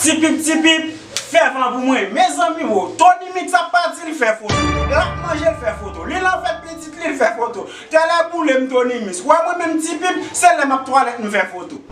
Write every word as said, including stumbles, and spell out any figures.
Tipip, tipip, fè van pou mwen. Mezanmi, wo, Tony Mix ap pati, l fè foto. L ap manje, l fè foto. Li nan fèt pitit li, l fè foto. Tèlè boule m, Tony Mix. Wè mwen menm, Tipip, se lè m ap twalèt, m fè foto.